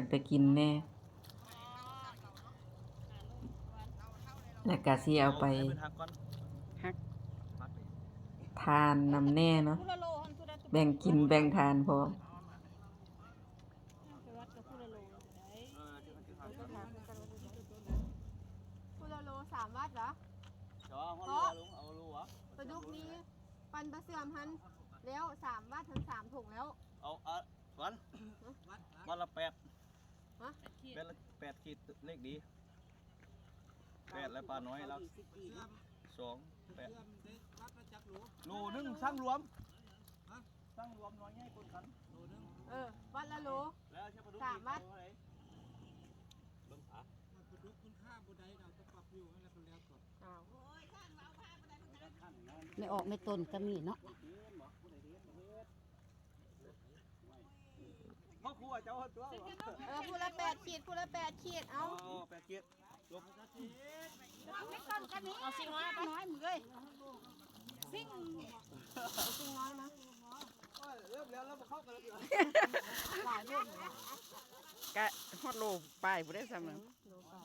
ກັນໄປກິນແດ່ ແລ້ວກະຊິເອົາໄປ ໃຫ້ເພິ່ນຫັກກ່ອນ ຫັກ ທານນຳແດ່ເນາະ ແບ່ງກິນແບ່ງທານພ້ອມ. ໄປວັດກໍຜູ້ລະໂລ ເອີ ຜູ້ລະໂລສາມວັດຫວາ? ເຈົ້າ ເອົາໂລຫວາລຸງ ເອົາໂລຫວາ? ປາດຸກມີ ປັນປາເຊື່ອມຫັ້ນ ແລ້ວສາມວັດຫັ້ນ ສາມຖົງແລ້ວ ເອົາ ເອົາ ວັດ ວັດລະແປດ ຮະ? ແປດລະ ແປດຂີດ ເລກດີ ແປດ ແລະປານ້ອຍລະສອງ ແປດ ໂລໜຶ່ງ ສັ່ງລວມ ສັ່ງລວມນ້ອຍໃຫຍ່ປົນກັນ ໂລໜຶ່ງ ເອີ ວັດລະໂລ ແລ້ວສາມວັດ ເທົ່າໃດ? ເບິ່ງ ປາດຸກມັນຄ່າບໍ່ໄດ້ ເອົາແຕ່ປາປິວຫັ້ນແຫຼະ ກໍແລ້ວກ່ອນ ອ້າວ ແມ່ອອກແມ່ຕົນກໍມີເນາະ ພໍ່ຄົວເຈົ້າຕົວະ ເອີ ຜູ້ລະແປດຂີດ ຜູ້ລະແປດຂີດ ເອົາ ອໍ ແປດຂີດ ລົບ ເອົາຊິງນ້ອຍ ນ້ອຍ ມຶງເອີຍ ຊິງ ຊິງນ້ອຍມາ ໂອ້ຍ ເລີ່ມແລ້ວ ເລີ່ມເຂົ້າກັນແລ້ວ ຫຼາຍໂພດ ກະຮອດໂລປາຍພຸ້ນເດ້ ຊ່ຳນັ້ນ ໂລປາຍ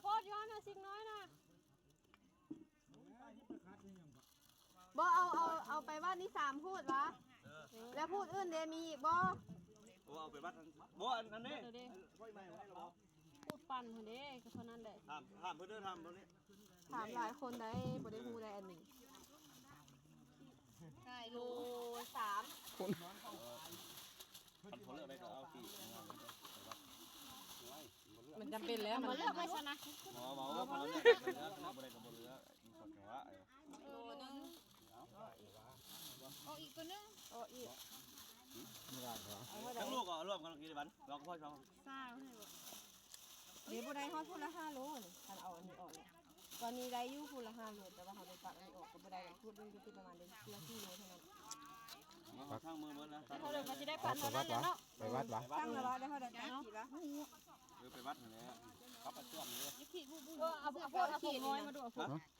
ໂພດຢູ່ຫັ້ນນະ ຊິງນ້ອຍນະ. ບໍ່ ເອົາ ເອົາ ເອົາໄປວັດນີ້ສາມພູດຫວາ? ແລ້ວພູດອື່ນເດ ມີອີກບໍ່? ບໍ່ ເອົາໄປວັດ ບໍ່ ອັນ ອັນນີ້ ເດີ ເດີ ໄຟໄໝ້ໄວ້ແລ້ວບໍ່? ປູດປັ່ນຫັ້ນເດ້ ກໍເທົ່ານັ້ນແຫຼະ. ຖາມ ຖາມເພິ່ນເດີ ຖາມເພິ່ນນີ້ ຖາມຫຼາຍຄົນໄດ້ ບໍ່ໄດ້ຮູ້ໄດ້ອັນນີ້. ໄດ້ໂລສາມ ຄົນ ຄັນເຂົາເລືອກໄດ້ກໍເອົາທີ່ ມັນຈຳເປັນແລ້ວ ມັນເລືອກໄວ້ຊັ້ນນະ. ບໍ່ ບໍ່ ບໍ່ ບໍ່ໄດ້ກໍບໍ່ເລືອກ ມີສອງຈັງຫວະ. ໂລໜຶ່ງ ເອົາອີກ ເອົາອີກຕົວໜຶ່ງ ເອົາອີກ. ຈັກໂລກໍເອົາລວມກັນກິນບັດ ລອງພໍຊ່ອງ ຊາວໃຫ້ບໍ່? ເດ ບໍ່ໄດ້ຮອດພຸ້ນລະຫ້າໂລນີ້ ຄັນເອົາອັນນີ້ອອກນີ້ ຕອນນີ້ໄດ້ຢູ່ພຸ້ນລະຫ້າໂລ ແຕ່ວ່າເຮົາໄດ້ປັກອັນນີ້ອອກກໍບໍ່ໄດ້ ພຸ້ນມັນກໍຄືປະມານໄດ້ເທື່ອສີ່ໂລເທົ່ານັ້ນ. ເອົາທາງມືເບິດລະ ເຮົາເລີຍກໍຊິໄດ້ປັກເທົ່ານັ້ນແຫຼະເນາະ. ໄປວັດວະ? ຕັ້ງລະວະ ໄດ້ເທົ່າໃດ? ຈັກຂີດວະ? ເອີ ໄປວັດຫັ້ນແຫຼະ ກັບປະເຊື່ອມເລີຍ. ເອີ ເອົາ ເອົາ ເອົາ ເອົາ ເອົາ ເອົາ ເອົາ ເອົາ ເ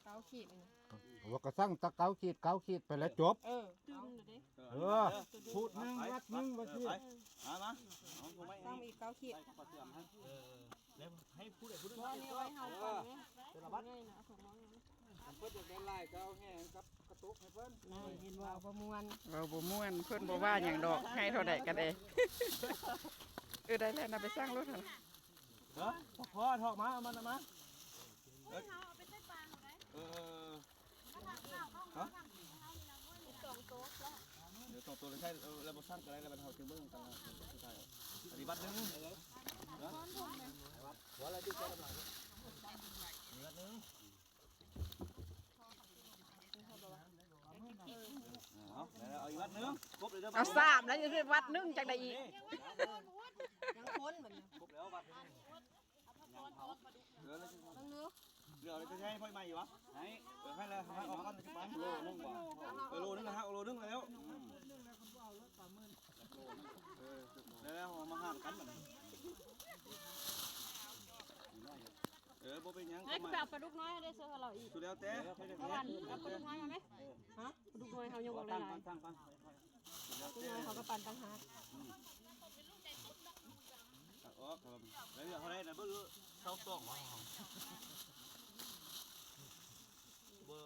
ກົ້າຂີດນີ້ ວ່າກໍສັ່ງແຕ່ເກົ້າຂີດ ເກົ້າຂີດໄປແລ້ວຈົບ. ເອີ ຕື່ມເດ້. ເອີ ພູດໜຶ່ງ ວັດໜຶ່ງ ວ່າຊິ ເອີ ໄປ ມາ ມາ ເອົາ ສົ່ງໄປ ສັ່ງອີກເກົ້າຂີດ ໃສ່ກະເປາເຊື່ອມໃຫ້. ເອີ ແລ້ວໃຫ້ຜູ້ໃດຜູ້ໜຶ່ງ ບໍ່ ນີ້ໄວ້ເຮົາກ່ອນເດ້ ແຕ່ລະວັດ ງ່າຍນະ ເອົາຂອງມາໃຫ້ ຄັນເພິ່ນຢາກໄດ້ຫຼາຍກໍເອົາແຫ່ກັບກະຕຸກໃຫ້ເພິ່ນ. ເຫັນບໍ່ ບໍ່ມ່ວນ ເວົ້າບໍ່ມ່ວນ ເພິ່ນບໍ່ວ່າຫຍັງດອກ ໃຫ້ເທົ່າໃດກໍໄດ້. ເອີ ໄດ້ແລ້ວນະ ໄປສັ່ງໂລດຫັ້ນ. ເອີ ພໍ ຖອກມາ ເອົາມັນ ເອົາມາ. ເອີ ເອີ ເອີ ຮະ ເອົາສອງໂຕ ເອີ ແລ້ວບໍ່ສັ່ງກໍໄດ້ ແລ້ວບັດເຮົາຈຶ່ງເບິ່ງກັນສຸດທ້າຍ. ອັນນີ້ບັດໜຶ່ງ ເອີ ບັດໜຶ່ງ. ເອົາ ເອົາອີກວັດໜຶ່ງ ຄົບເລີຍເດີ. ເອົາສາມແລ້ວ ຍັງຊິວັດໜຶ່ງຈັກໄດ້ອີກ. ຍັງຄົນບັດນີ້ ຄົບແລ້ວວັດໜຶ່ງ. ເອີ ເອົາເລີຍ ເອົາເລີຍ ຈະໃຫ້ພໍ່ໃຫຍ່ຢູ່ຫວາ? ໃຫ້ ເອີ ໃຫ້ແລ້ວ ໃຫ້ອອກກ່ອນ ໂລໜຶ່ງບໍ່? ເອີ ໂລໜຶ່ງນະ ເອົາໂລໜຶ່ງແລ້ວ. ເອີ ແລ້ວເຮົາມາຫານກັນບັດນີ້. ເອີ ບໍ່ເປັນຫຍັງ ໃຫ້ໄປເອົາປາດຸກນ້ອຍໃຫ້ໄດ້ ເຊື່ອເຮົາອີກ ສຸດແລ້ວແຕ່ ເອົາປາດຸກນ້ອຍມາໄໝ? ຮະ ປາດຸກນ້ອຍເຮົາຍັງບໍ່ໄດ້ຫຼາຍ ເຮົາກໍປັ່ນຕ່າງຫາກ. ອອກ ແລ້ວເຮົາໄດ້ນະ ເບີຊາວສອງ ເບີ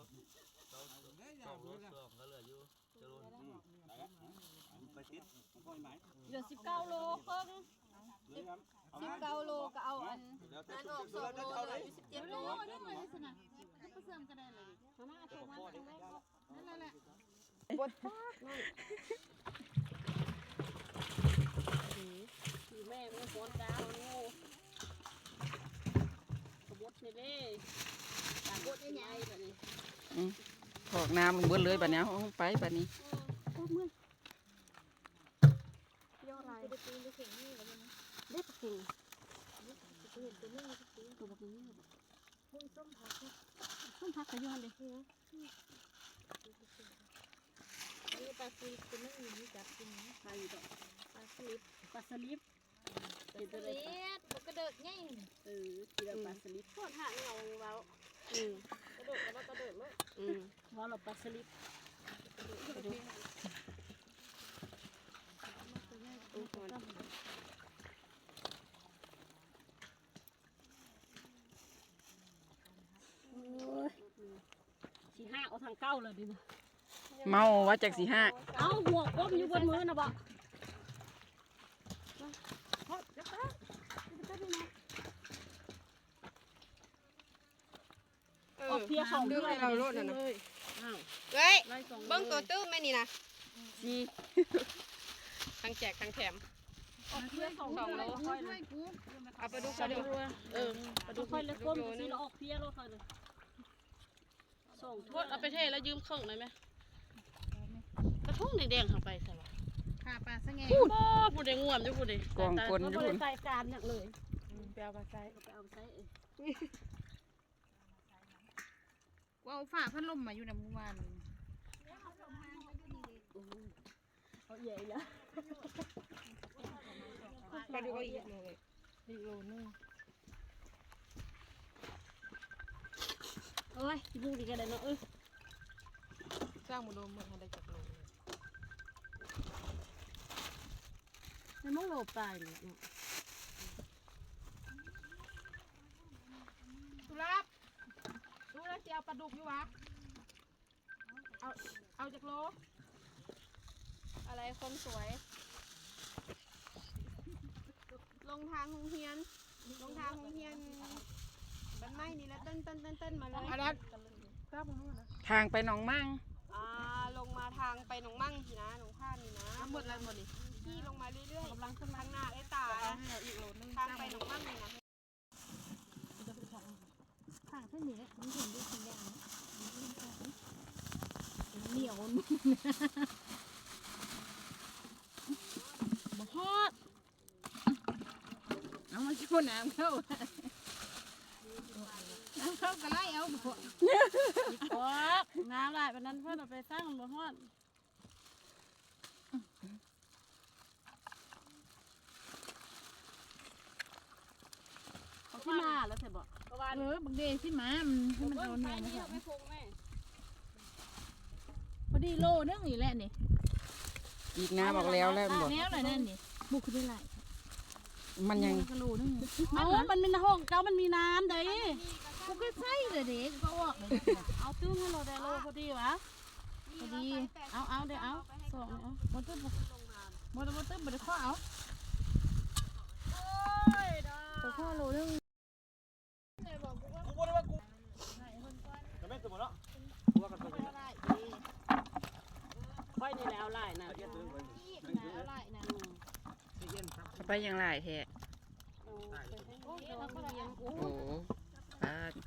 ຊາວສອງ ເຫຼືອຢູ່ ອືມ ໄດ້ລະ ໄປຕິດ ເຫຼືອສິບເກົ້າໂລເຄິ່ງ ເຫຼືອ ສິບເກົ້າໂລ ກໍເອົາອັນນັ້ນອອກສອງໂລ ເຫຼືອຢູ່ສິບເຈັດໂລ. ມາ ເອົາມາ ເອົາມາ ນັ້ນແຫຼະ ບົດປາກນັ້ນ ແມ່ມັນຟ້ອນດາວຢູ່ ຂະບົດນີ້ເດ້ ຂະບົດໃຫຍ່ໆ ບັດນີ້ ອືມ ຖອກນ້ຳລົງເບິດເລີຍ ບັດນີ້ ເອົາໄປ ບັດນີ້ ອືມ ໂອ້ ເມື່ອຍ ເລັກປາກເຂັງ ໂຕບັກນີ້ ສົ້ມຜັກ ສົ້ມຜັກກໍຢູ່ຫັ້ນເດ້ ມີປາສະລິດຕົວໜຶ່ງ ມີຈັບກິນ ປາອີ່ດອກ ປາສະລິດ ປາສະລິດ ເຫັນແຕ່ໃດປາ ປາສະລິດ ບໍ່ກະເດີກໃຫຍ່ ເອີ ກິນແລ້ວປາສະລິດ ໂຄດຫາກເຫງົາເວົ້າ ອືມ ກະເດີກກໍວ່າກະເດີກເວີ້ຍ ອືມ ເວົ້າແລ້ວປາສະລິດ ໂອ້ຍ ຊິຫາກເອົາທາງເກົ່າແລ້ວນີ້ນະ ເມົາວ່າຈັກຊິຫາກ ເອົ້າ ຫົວກົ້ມຢູ່ເບິດມື້ນະບໍ ເອີ ອອກເພຍສອງເທື່ອ ດຶງໃຫ້ລາວໂລດຫັ້ນນະ ອ້າວ ເອີຍ ເບິ່ງໂຕຕື່ມແມ່ນີ້ນະ ຊິ ທັງແຈກທັງແຖມ ອອກເພຍສອງໂລ ເອົາປາດຸກ ເອົາປາດຸກ ເອີ ປາດຸກ ຂ້ອຍເລີຍກົ້ມ ຊິລະອອກເພຍໂລດ ຂ້ອຍເລີຍ ສອງ ໂພດ ເອົາໄປເທແລ້ວຢືມເຄິ່ງໄດ້ໄໝ? ກະທົງແດງໆ ເຮົາໄປໃສວະ? ຂ້າປາສະແງ ບໍ່ ຜູ້ໃດງ່ວມຢູ່ຜູ້ໃດ ກອງກົ້ນຢູ່ພຸ້ນ ບໍ່ໄດ້ໃສ່ການຫຍັງເລີຍ ອືມ ໄປເອົາມາໃສ່ ໄປເອົາໃສ່ ກູເອົາຝາພັດລົມມາຢູ່ນຳມື້ວານນີ້ ໂອ້ຍ ເອົາເອີຍແລ້ວ ປາດຸກເອົາອີກໜ້ອຍ ອີກໂລໜຶ່ງ ໂອ້ຍ ຊິບຸກດີກະໄດ້ເນາະ ເອີ ສ້າງບໍ່ລົມເບິ່ງຫັ້ນໄດ້ຈັກໂລ ໃນໝ່ອງໂລປາຍນີ້ເນາະ ຕຸລາບ ດູແລ້ວຊິເອົາປາດຸກຢູ່ຫວາ? ເອົາ ເອົາຈັກໂລ? ອະໄລຄົນສວຍ ທາງໂຮງຮຽນ ລົງທາງໂຮງຮຽນບ້ານໃໝ່ນີ້ແຫຼະ ເຕີນໆໆໆມາເລີຍ. ທາງໄປໜອງມັ່ງ ອ່າ ລົງມາທາງໄປໜອງມັ່ງຊີ້ນະ ໜອງພານນີ້ນະ ໝົດແລ້ວໝົດນີ້ ຂີ່ລົງມາເລື້ອຍໆ ກຳລັງຂຶ້ນທາງໜ້າເອື້ອຍຕາ ທາງໄປໜອງມັ່ງນີ້ນະ. ທາງເສັ້ນນີ້ແຫຼະ ມັນເຫັນຢູ່ທາງຢ່າງ ໜຽວ ບໍ່ຮອດ. ເອົາມາໂຊນ້ຳເຂົ້າ ນ້ຳເຂົ້າກໍໄລ່ເອົາບໍ່ ອອກ ນ້ຳຫຼາຍປານນັ້ນ ເພິ່ນເອົາໄປສ້າງມັນບໍ່ຮອດ. ເຂົາຊິມາແລ້ວແທ້ບໍ່? ເອີ ບັກເດຊິມາ ມັນໃຫ້ມັນເອົາແນວມາ ພໍດີໂລໜຶ່ງນີ້ແຫຼະນີ້ ອີກນ້ຳອອກແລ້ວແລ້ວບໍ່? ແລ້ວແລ້ວນັ້ນນີ້ ບຸກຂຶ້ນໄດ້ຫຼາຍ ມັນຍັງ ໂລໜຶ່ງ ເອົ້າ ມັນມີຫ້ອງເຈົ້າ ມັນມີນ້ຳໃດ ກູກໍໃສ່ເດ້ ກູກໍອອກເດ້ ເອົາຕຶ້ງໃຫ້ໂລໄດ້ໂລພໍດີຫວາ ພໍດີ ເອົາ ເອົາເດ້ ເອົາ ສອງ ເອົາ ບໍ່ຕຶ້ມ ບໍ່ ບໍ່ຕຶ້ມ ບໍ່ໄດ້ຂໍເອົາ ຂໍໂລໜຶ່ງ. ຂ້ອຍນີ້ແຫຼະເອົາຫຼາຍນະ ຂ້ອຍຍັງຫຼາຍແທ້ ໂອ້ ປາໂ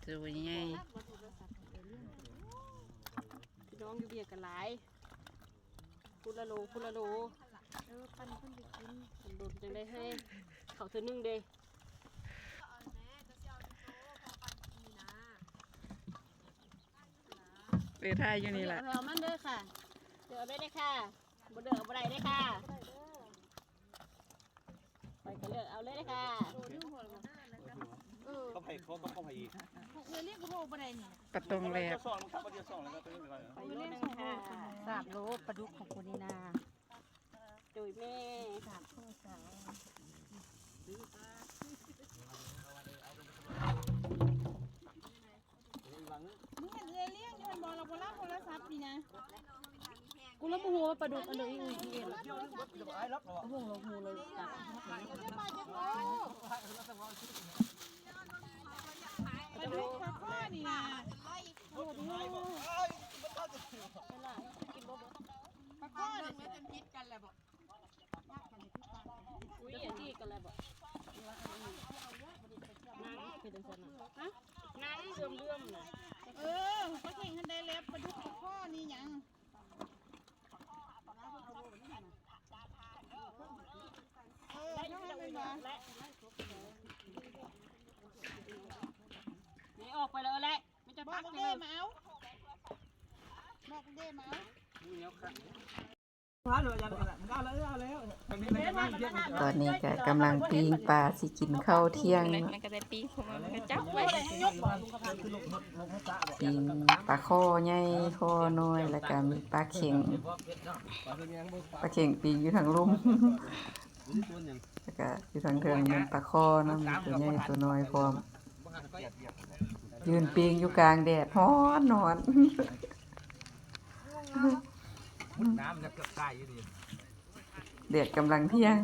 ຕໃຫຍ່ ພີ່ນ້ອງຢູ່ວຽງກັນຫຼາຍ ພຸ້ນລະໂລ ພຸ້ນລະໂລ ເອີ ປັນເພິ່ນໄປກິນ ໂດນຈັ່ງໄດ້ໃຫ້ເຂົາເທື່ອໜຶ່ງເດ້. ເອີ ຖ່າຍຢູ່ນີ້ລະ ເອົາມັນເດີຄ່ະ ເລືອກເອົາໄດ້ເລີຍຄ່ະ ບໍ່ເລືອກເອົາບໍ່ໄດ້ເດີຄ່ະ ໄປກໍເລືອກເອົາເລີຍເດີຄ່ະ ເອີ ເຂົາໃຫ້ ເຂົາ ເຂົາໃຫ້ອີກ ເອີ ເລືອກບໍ່ໄດ້ນີ້ ປາຕົງແລບ ໄປໂລໜຶ່ງຄ່ະ ສາມໂລ ປາດຸກຂອງກູນີ້ນາ. ໂດຍແມ່ ສາທຸ ສາທຸ ມຶງເຫັນເອື້ອຍລ້ຽງຢູ່ຫັ້ນບໍ່? ລາວບໍ່ຮັບໂທລະສັບນີ້ນະ ກູລະບໍ່ຮູ້ວ່າປາດຸກອັນໃດອີກ ເຫັນ ໂອ້ໂຫ ລາວຮູ້ເລີຍ ປາດຸກປາຄໍ່ນີ້ນະ ໂອ້ໂຫ ປາຄໍ່ນີ້ ອຸ້ຍ ອັນນີ້ກໍແລ້ວບໍ່? ນາງເປັນຈັ່ງຊັ້ນນະ ນາງເຫຼື່ອມໆນະ ເອີ ປາເຂັງຫັ້ນໄດ້ແລ້ວ ປາດຸກປາຄໍ່ນີ້ຫຍັງ ເອີ ເທົ່ານັ້ນແມ່ນບໍ່? ນີ້ອອກໄປແລ້ວແຫຼະ ມີແຕ່ ບອກບັກເດມາເອົາ ບອກບັກເດມາເອົາ. ຕອນນີ້ກໍກຳລັງປີ້ງປາ ຊິກິນເຂົ້າທ່ຽງເນາະ ປີ້ງປາຄໍ່ໃຫຍ່ຄໍ່ນ້ອຍ ແລ້ວກໍມີປາເຂັງ ປາເຂັງປີ້ງຢູ່ທາງລຸ່ມ ແລ້ວກໍຢູ່ທາງເທິງແມ່ນປາຄໍ່ເນາະ ມີຕົວໃຫຍ່ຕົວນ້ອຍພ້ອມ ຢືນປີ້ງຢູ່ກາງແດດ ຮ້ອນໆ. ແດດກຳລັງທ່ຽງ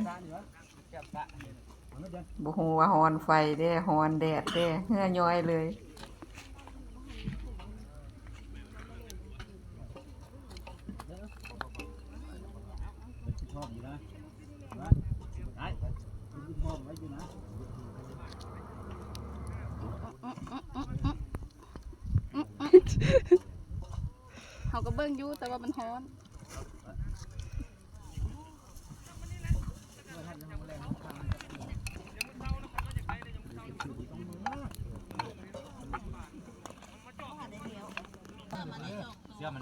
ບໍ່ຮູ້ວ່າຮ້ອນໄຟເດ້ ຮ້ອນແດດເດ້ ເຫື່ອຍ້ອຍເລີຍ. ເຮົາກໍເບິ່ງຢູ່ ແຕ່ວ່າມັນຮ້ອນ.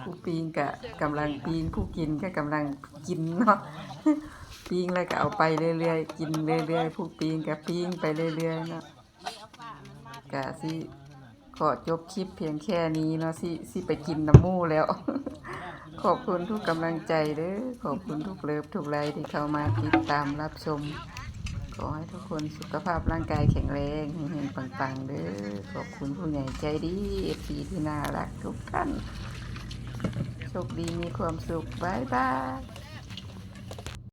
ຜູ້ປີ້ງກະກຳລັງປີ້ງ ຜູ້ກິນກະກຳລັງກິນເນາະ ປີ້ງແລ້ວກະເອົາໄປເລື້ອຍໆ ກິນເລື້ອຍໆ ຜູ້ປີ້ງກະປີ້ງໄປເລື້ອຍໆເນາະ. ກະຊິຂໍຈົບຄລິບພຽງແຄ່ນີ້ເນາະ ຊິ ຊິໄປກິນນຳໝູ່ແລ້ວ. ຂອບຄຸນທຸກກຳລັງໃຈເດີ້ ຂອບຄຸນທຸກເລີບທຸກໄລ້ທີ່ເຂົ້າມາຕິດຕາມຮັບຊົມ. ຂໍໃຫ້ທຸກຄົນສຸຂະພາບຮ່າງກາຍແຂງແຮງ ເຮັງໆ ປັງໆ ເດີ້. ຂອບຄຸນຜູ້ໃຫຍ່ໃຈດີ ເອັຟຊີ ທີ່ໜ້າຮັກທຸກທ່ານ. ໂຊກດີມີຄວາມສຸກ. ບາຍບາຍ.